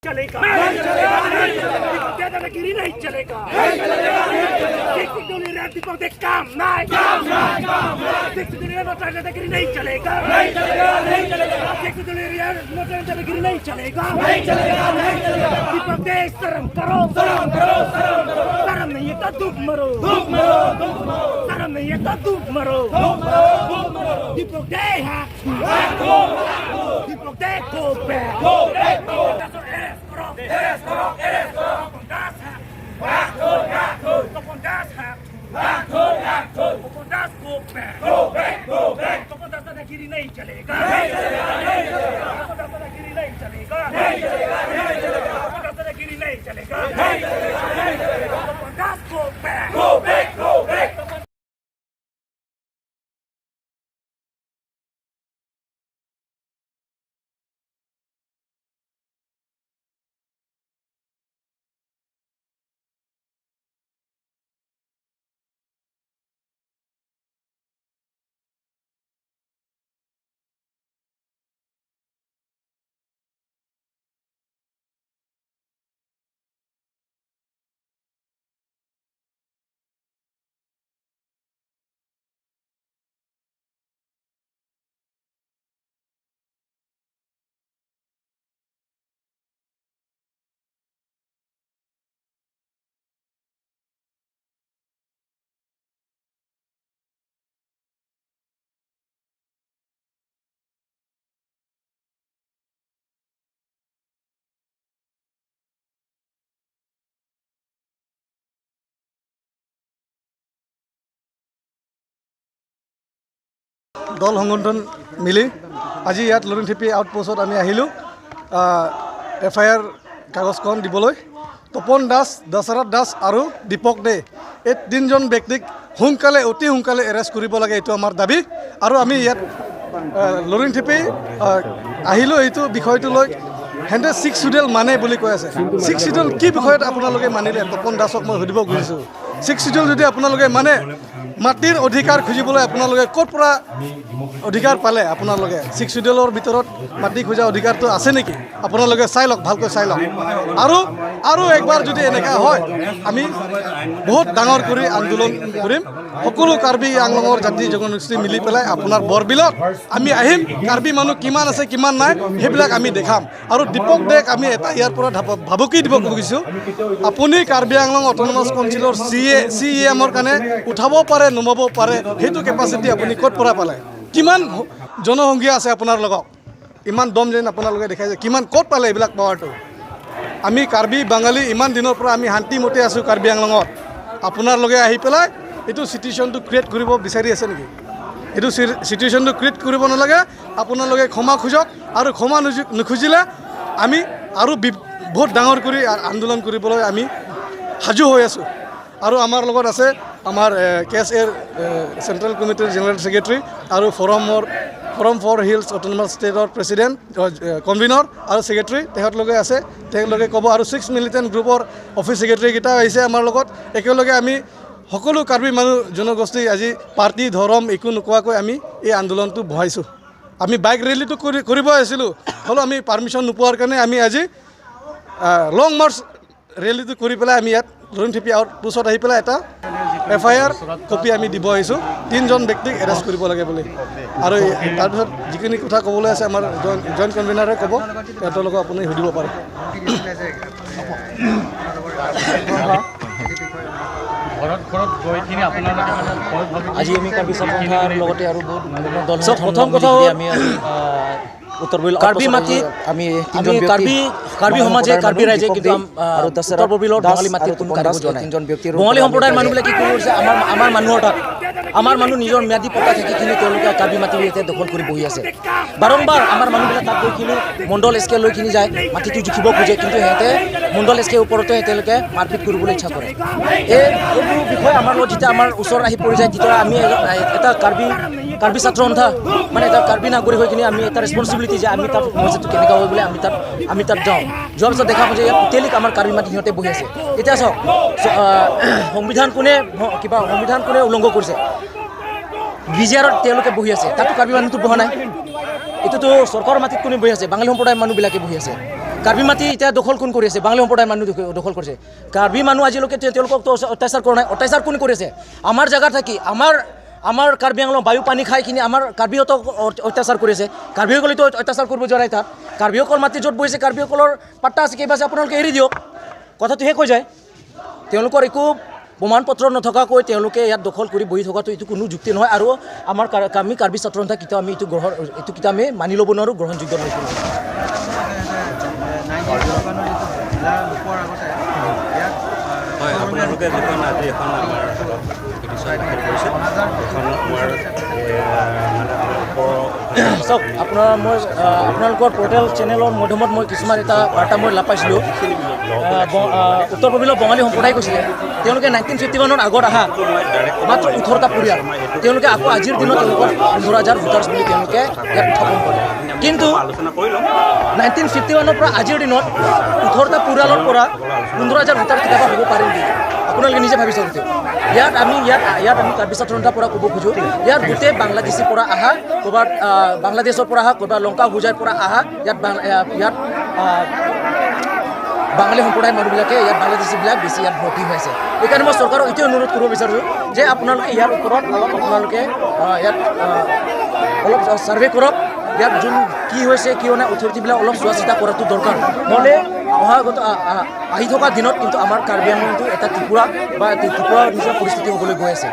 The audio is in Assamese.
चलेगा, नहीं चलेगा, नहीं चलेगा। दादागिरी नहीं चलेगा, नहीं चलेगा, नहीं चलेगा। दीपक दे काम নাই, কাম নাই, কাম নাই। दादागिरी नहीं चलेगा, नहीं चलेगा, नहीं चलेगा। दादागिरी नहीं चलेगा, नहीं चलेगा, नहीं चलेगा। दीपक दे, शर्म करो, शर्म करो, शर्म करो। शर्म नहीं है तो डूब मरो, डूब मरो, डूब मरो। शर्म नहीं है तो डूब मरो, डूब मरो, डूब मरो। दीपक दे हाथ, दीपक दे, go back, go back, go back। Arrest করো, arrest করো। Tapan Das Tapan Das Tapan Das, go back, go back, go back। Tapan Das दादागिरी नहीं चलेगा, नहीं चलेगा, नहीं चलेगा। तपन दास दादागिरी नहीं चलेगा, नहीं चलेगा, नहीं चलेगा। तपन दास दादागिरी नहीं चलेगा, नहीं चलेगा, नहीं चलेगा। तपन दास, go back, go back, go back। দল সংগঠন মিলি আজি ইয়াত লৰিংথেপি আউটপোষ্টত আমি আহিলোঁ এফআইআৰ কাগজখন দিবলৈ। তপন দাস, দশৰথ দাস আৰু দীপক দে, এই তিনিজন ব্যক্তিক সোনকালে, অতি সোনকালে এৰেষ্ট কৰিব লাগে, এইটো আমাৰ দাবী। আৰু আমি ইয়াত লৰিংথেপি আহিলোঁ এইটো বিষয়টো লৈ। সিহঁতে ছিক্স চিডিউল মানে বুলি কৈ আছে। ছিক্স চিডিউল কি বিষয়ত আপোনালোকে মানিলে? তপন দাসক মই সুধিব খুজিছোঁ, ছিক্স চিডিউল যদি আপোনালোকে মানে, মাটিৰ অধিকাৰ খুজিবলৈ আপোনালোকে ক'ৰ পৰা অধিকাৰ পালে? আপোনালোকে ছিক্স চিডিউলৰ ভিতৰত মাটি খোজা অধিকাৰটো আছে নেকি? আপোনালোকে চাই লওক, ভালকৈ চাই লওক। আৰু একবাৰ যদি এনেকুৱা হয়, আমি বহুত ডাঙৰ কৰি আন্দোলন কৰিম। সকলো কাৰ্বি আংলঙৰ জাতি জনগোষ্ঠী মিলি পেলাই আপোনাৰ বৰবিলত আমি আহিম। কাৰ্বি মানুহ কিমান আছে, কিমান নাই, সেইবিলাক আমি দেখাম। আৰু দীপক দেক আমি এটা ইয়াৰ পৰা ভাবুকি দিব খুজিছোঁ, আপুনি কাৰ্বি আংলং অট'নমাছ কাউন্সিলৰ চি এমৰ কাৰণে উঠাব পাৰে, নমাব পাৰে, সেইটো কেপাচিটি আপুনি ক'ত পৰা পালে? কিমান জনসংখ্যা আছে আপোনাৰ লগত? ইমান দম যেন আপোনালোকে দেখাইছে, কিমান ক'ত পালে এইবিলাক পাৱাৰটো? আমি কাৰ্বি বাঙালী ইমান দিনৰ পৰা আমি শান্তিমতে আছোঁ কাৰ্বি আংলঙত। আপোনালোকে আহি পেলাই এইটো চিটুৱেশ্যনটো ক্ৰিয়েট কৰিব বিচাৰি আছে নেকি? এইটো চিটুৱেশ্যনটো ক্ৰিয়েট কৰিব নালাগে। আপোনালোকে ক্ষমা খোজক আৰু ক্ষমা নুখুজিলে আমি আৰু বহুত ডাঙৰ কৰি আন্দোলন কৰিবলৈ আমি সাজু হৈ আছোঁ। আৰু আমাৰ লগত আছে আমাৰ কেছ এৰ চেণ্ট্ৰেল কমিটিৰ জেনেৰেল ছেক্ৰেটাৰী আৰু ফৰম ফৰ হিলছ অট'নমাছ ষ্টেটৰ প্ৰেচিডেণ্ট, কনভিনৰ আৰু ছেক্ৰেটাৰী তেখেতলোকে আছে, তেখেতলোকে ক'ব। আৰু ছিক্স মিলিটেণ্ট গ্ৰুপৰ অফিচ ছেক্ৰেটাৰীকেইটাও আহিছে আমাৰ লগত। একেলগে আমি সকলো কাৰ্বি মানুহ জনগোষ্ঠী আজি পাৰ্টি ধৰম একো নোকোৱাকৈ আমি এই আন্দোলনটো বহাইছোঁ। আমি বাইক ৰেলীটো কৰিব আহিছিলোঁ, হ'লেও আমি পাৰ্মিশ্যন নোপোৱাৰ কাৰণে আমি আজি লং মাৰ্চ ৰেলীটো কৰি পেলাই আমি ইয়াত লৰিংথেপি আউটপোষ্টত আহি পেলাই এটা এফআইআৰ কপি আমি দিব আহিছোঁ, তিনিজন ব্যক্তিক এৰেষ্ট কৰিব লাগে বুলি। আৰু তাৰপিছত যিখিনি কথা ক'বলৈ আছে, আমাৰ জইণ্ট কনভেনাৰে ক'ব, তেওঁলোকক আপুনি সুধিব পাৰে। ঘৰত ঘৰত গৈ কিনি আপোনালোকে মানে ঘৰত ভাবি আজি আমি কাৰ্বি ছাত্ৰ সন্থাৰ লগতে আৰু বহুত বিভিন্ন দল চব সংগঠন প্ৰথম কথা মিলি হ'ল আমি আজি উত্তৰ বিল কাৰ্বি মাটিত আমি আমি তিনিজন ব্যক্তি কাৰ্বি কাৰ্বি বঙালী সমাজে সম্প্ৰদায়ৰ কাৰ্বি মানুহ ৰাইজে দীপক কিন্তু দে আৰু দশৰথ উত্তৰ পূৰ্বিলৰ দাস বঙালী মাটিত আৰু কোনো তপন কাটিব দাস যোৱা এই নাই। তিনিজন ব্যক্তিৰ বঙালী ওপৰত আমি সম্প্ৰদায়ৰ কালি মানুহবিলাক কি কৰিছে, আমাৰ মানুহৰ তাত আমাৰ মানুহ নিজৰ ম্যাদী পট্টা থাকি কিনি তেওঁলোকে কাৰ্বি মাটি এতিয়া দখল কৰি বহি আছে। বাৰম্বাৰ আমাৰ মানুহবিলাক তাত গৈ কিনি মণ্ডল স্কেল লৈ কিনি যায়, মাটিটো জুখিব খোজে, কিন্তু সিহঁতে মণ্ডল স্কেল ওপৰতে তেওঁলোকে মাৰপিট কৰিবলৈ ইচ্ছা কৰে। এইবোৰ বিষয় আমাৰ লগত যেতিয়া আমাৰ ওচৰত আহি পৰি যায়, তেতিয়া আমি এটা কাৰ্বি কাৰ্বি ছাত্ৰ সন্থা, মানে এটা কাৰ্বি নাগৰিক হৈ কিনি আমি এটা ৰেচপনচিবিলিটি যে আমি তাত সমস্যাটো কেনেকুৱা হয় বুলি আমি তাত যাওঁ। যোৱাৰ পিছত দেখা পাওঁ যে ইয়াত টোটেলি আমাৰ কাৰ্বি মাটি সিহঁতে বহি আছে। এতিয়া চাওক, সংবিধান কোনে, কিবা সংবিধান কোনে উলংঘ কৰিছে? বিজিআৰত তেওঁলোকে বহি আছে, তাতো কাৰ্বি মানুহটো বহা নাই। এইটোতো চৰকাৰৰ মাটিত কোনে বহি আছে? বাঙালী সম্প্ৰদায়ৰ মানুহবিলাকে বহি আছে। কাৰ্বি মাটি এতিয়া দখল কোন কৰি আছে? বাঙালী সম্প্ৰদায়ৰ মানুহ দখল কৰিছে। কাৰ্বি মানুহ আজিলৈকে তেওঁলোকক অত্যাচাৰ কৰা নাই। অত্যাচাৰ কোন কৰি আছে? আমাৰ জেগাত থাকি আমাৰ কাৰ্বি আংলং বায়ু পানী খাই কিনি আমাৰ কাৰ্বিহঁতক অত্যাচাৰ কৰিছে। কাৰ্বিসকলেতো অত্যাচাৰ কৰিব যোৱা নাই তাত। কাৰ্বিসকল মাটি য'ত বহিছে, কাৰ্বিসকলৰ পাট্টা আছে, কিবা আছে, আপোনালোকে এৰি দিয়ক, কথাটো শেষ হৈ যায়। তেওঁলোকৰ একো প্ৰমাণ পত্ৰ নথকাকৈ তেওঁলোকে ইয়াত দখল কৰি বহি থকাটো এইটো কোনো যুক্তি নহয়। আৰু আমাৰ আমি কাৰ্বি ছাত্ৰ সন্থা কেতিয়াও আমি এইটো গ্ৰহণ, এইটো কেতিয়াও আমি মানি ল'ব নোৱাৰোঁ, গ্ৰহণযোগ্য নহয়। হয়, আপোনালোকে যিখন আজি এখন আমাৰ হাতত পিটিশ্যন দাখিল কৰিছে, সেইখন আমাৰ মানে আমাৰ ওপৰৰ চাওক, আপোনাৰ মই আপোনালোকৰ পৰ্টেল চেনেলৰ মাধ্যমত মই কিছুমান এটা বাৰ্তা মই লাভ পাইছিলোঁ। উত্তৰ পূৰ্বৰ বঙালী সম্প্ৰদায় কৈছিলে, তেওঁলোকে 1951ৰ আগত অহা মাত্ৰ 18টা পৰিয়াল, তেওঁলোকে আকৌ আজিৰ দিনত তেওঁলোকৰ 15,000 ভোটাৰ্ছ বুলি তেওঁলোকে ইয়াত উত্থাপন কৰে। কিন্তু আলোচনা কৰি ল'ম। 1951ৰ পৰা আজিৰ দিনত 18টা পৰিয়ালৰ পৰা 15,000 ভোটাৰ কেতিয়াবা হ'ব পাৰে নেকি? আপোনালোকে নিজে ভাবি চাওক এইটো। ইয়াত আমি কাৰ্বি ছাত্ৰ সন্থাৰ পৰা ক'ব খোজোঁ, ইয়াত গোটেই বাংলাদেশীৰ পৰা অহা, ক'ৰবাত বাংলাদেশৰ পৰা অহা, ক'ৰবাত লংকা হোজাইৰ পৰা অহা, ইয়াত বাঙালী সম্প্ৰদায়ৰ মানুহবিলাকে, ইয়াত বাংলাদেশীবিলাক বেছি ইয়াত ভৰ্তি হৈ আছে। সেইকাৰণে মই চৰকাৰক এইটোৱে অনুৰোধ কৰিব বিচাৰিছোঁ যে আপোনালোকে ইয়াৰ ওপৰত অলপ আপোনালোকে ইয়াত অলপ ছাৰ্ভে কৰক। ইয়াত যোন কি হৈছে কি হোৱা নাই, অথৰিটিবিলাক অলপ চোৱা চিতা কৰাটো দৰকাৰ। নহ'লে অহাগত আহি থকা দিনত কিন্তু আমাৰ কাৰ্বি আংলংটো এটা ত্ৰিপুৰা বা ত্ৰিপুৰাৰ নিচিনা পৰিস্থিতি হ'বলৈ গৈ আছে।